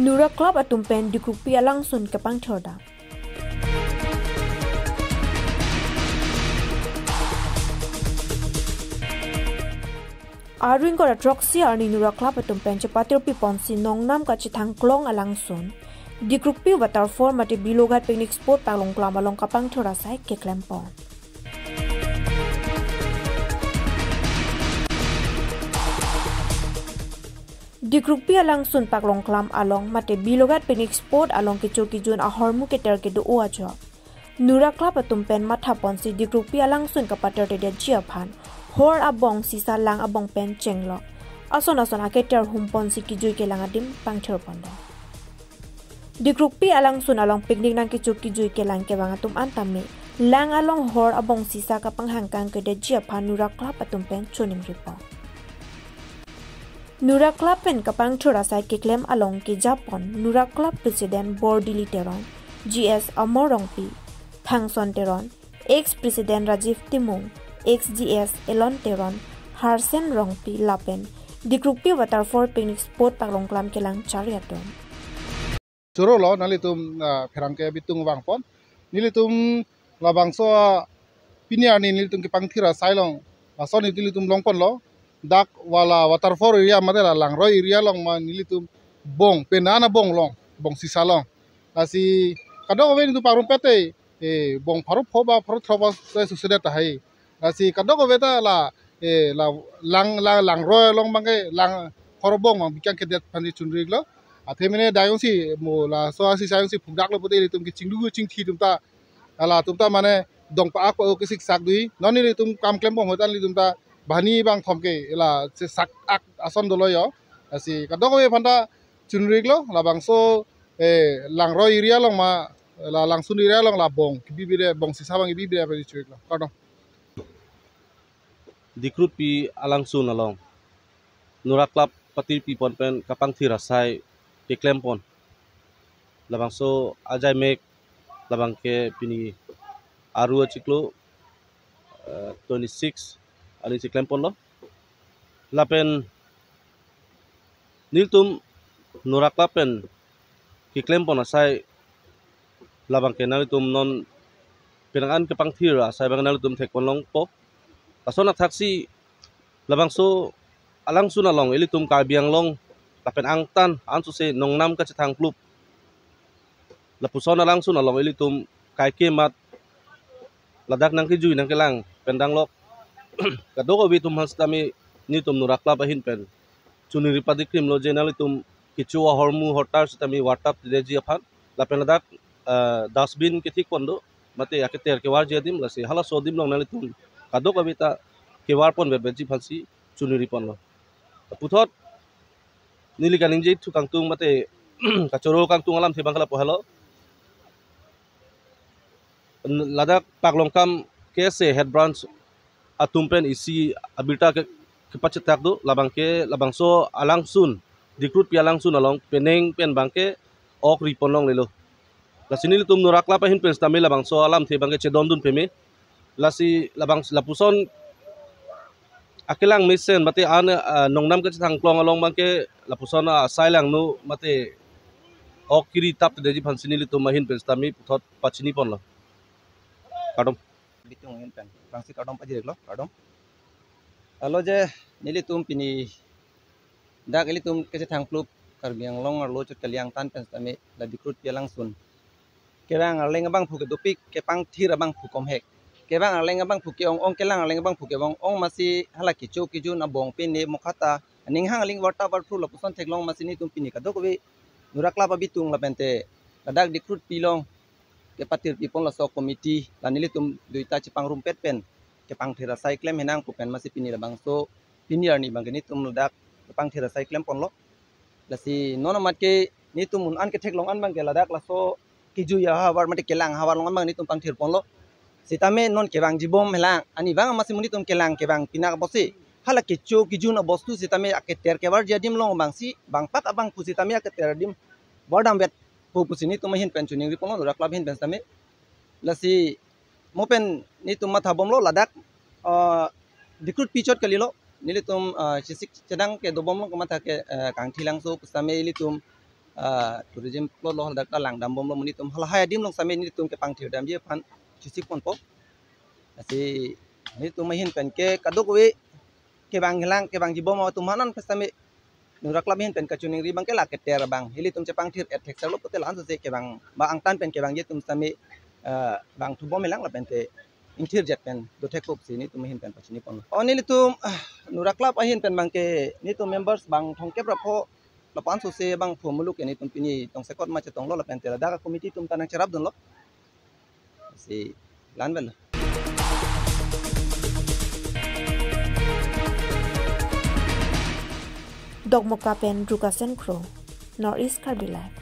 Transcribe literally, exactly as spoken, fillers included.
Nura Club atum pen Dikrukpi alangsun kepangthir dam. Aru ingkoi ra throksi arni Nura Club atum pen chepatirpi ponsi Nongnam Kachethang Klong alangsun Dikrukpi Waterfall mate Biloghat Picnic Spot Paklongklam along kepangthir asai keklem pon. Dikrukpi alangsun Paklongklam along mate Biloghat Picnic Spot along kecho kejun ahormu keter kedo-o ajok Nura Club atum pen matha ponsi Dikrukpi alangsun kapatirtedetji aphan hor abong sisa lang abong pen chenglok ason ason aketer hum ponsi kejui kelang adim pangthir pon do. Dikrukpi alangsun along picnic nangkecho kejui kelang kevang atum an tame lang along hor abong sisa kapanghangkang kedetji aphan Nura Club atum pen choningri pon. Nura Club pen kepangthir asai keklem along keja pon Nura Club President Bordili Teron, G S Amor Rongpi, Phangson Teron, Ex President Rajiv Timung, Ex G S Elon Teron, Harsen Rongpi lapen Dikrukpi Waterfall Picnic Spot Paklongklam kelang chari atum. Choro lo nanglitum, ah, pherangke abitung vang pon. Nelitum labangso, ah, pini arni nelitum kepangthir asai along, ah, ason nelitum long pon lo. Dak wala waterfall area mate la Langroi area along ma nelitum bong penana bong long, bong sisa long. Lasi kadokave nelitum pangrumpet te, eh, bong pharo pho ba pharo thro ba se susedet tahai. Lasi kadokave ta la, eh, la lang, la Langroi along abangke lang hor abong abang bikang kedet aphan choningri lo. Athe mene dayong si mo laso asisa ayong si phukdak lo pute ilitum kechinglu chingthi atum ta, ala atum ta mane dong pa-ak pa-o kesik sak dui. Non ilitum kam klem bom hotan ilitum ta bahani bang thom ke la se sak ak ason dolo yo. Lasi kadokave aphan ta choningri lo labangso, eh, Langroi area along ma la Langsun area along la bong kebi bire bong sisa abang kebi bire pa choningri lo. Kardom. Dikrukpi alangsun along Nura Club patirpi pon pen kepangthir asai keklem pon. Labangso ajai mek labangke pini aru achiklo, eh, twenty six arni keklem pon lo. Lapen nelitum Nura Club pen keklem pon asai labangke nanglitum non penang an kepangthir asai abang nanglitum thek pon longpo. Lason athaksi labangso alangsun along ilitum Karbi Anglong lapen angtan ansose Nongnam Kachethang Klub lapuson alangsun along ilitum kaike mat ladak nangkejui nangkelang pen danglok kadokave atum aphan sitame nelitum Nura Club ahin pen choningri padikrim lo je nanglitum kecho ahormu hortar sitame wartap tidetji aphan lapen ladak, eh, dustbin kethik pon do mate aketer kevarji adim lasi halaso adim along nanglitum kadokave ta kevar pon vetvetji aphansi choningri pon lo. Puthot neli kaningje thu kangtung mate kachoro kangtung alamthe abang ke lapu helo. Ladak Paklongklam K S A head branch atum pen isi abirta ke kepachethak do labangke labangso alangsun Dikrukpi alangsun along penang pen abangke ok ri pon longlelo. Lasi nelitum Nura Club ahin pen sitame labangso alamthe abangke chedondun peme. Lasi labang lapuson akelang mesen mate an, ah, Nongnam Kachethang Klong along abangke lapuson, ah, asai langno mate ok kiri tap tidetji aphansi nelitum ahin pen sitame puthot pachini pon lo. Kardom. Bitung ahin pen bangsi kardom pajirlo, kardom. Alo je nelitum pini dak ilitum Kachethang Klub Karbi Anglong arlo chot kali angtan pen sitame la Dikrukpi alangsun kevang arleng abangphu kedopik, kepangthir abangphu komhek. Kevang arleng abangphu ke-ong-ong, kelang arleng abangphu ke-ong-ong, masi hala kecho kejun abong pen ne mokhata aning hang aling warta warthu lapuson theklong masi nelitum pini kadokave Nura Club abitung lapente ladak Dikrukpi along kepatirpi pon laso committee la nelitum duita chepangrumpet pen kepangthir asai klem henang pu pen masi pini labangso pini arni abangke nelitum ladak kepangthir asai klem pon lo. Lasi non amat ke nelitum un an ketheklong an abangke ladak laso kejui ahavar mate kelang ahavar along an abang nelitum pangthir pon lo. Sitame non kevangji bom helang ani abang masi nelitum kelang kevang pinak apotsi hala kecho kejun abostu sitame aketer kevarji adim along abangsi bangpak abangphu sitame aketer adim vardam vet pu pusi nelitum ahin pen choningri pon lo Nura Club ahin pen sitame. Lasi mo pen nelitum matha bom lo ladak, ah, Dikrukpi chot kali lo nelitum, ah, chesik chedang kedo bom lo kematha ke, ah, Kangthilangso pu sitame ilitum ah, tourism plot lo, hadak ta langdam bomlo, mo nelitum halahai adim along sitame nelitum kepangthirdamji aphan chesik ponpo. Lasi nelitum ahin pen ke kadokave kevang helang, kevangji bom atum hanan pen sitame Nura Club ahin pen kachiningri abang ke la keter abang, ilitum chepangthir et thekserlo pulote la-an sose kevang, ba angtan pen kevangji atum sitame, eh, vangthu bom helang, lapente ingthirjet pen dothekpo pusi nelitum ahin pen pachini ponlo. O nelitum, ah, Nura Club ahin pen abang ke nelitum members bang thomkep ra pho, lapu-an sose bangphu muluk ke nelitum pini tongsekot ma chetonglo, lapente ladak committee atum ta nangcherapdunlo. Lasi la-an avelo. Dokmoka pen Drukasen Kro, North East Karbi Live.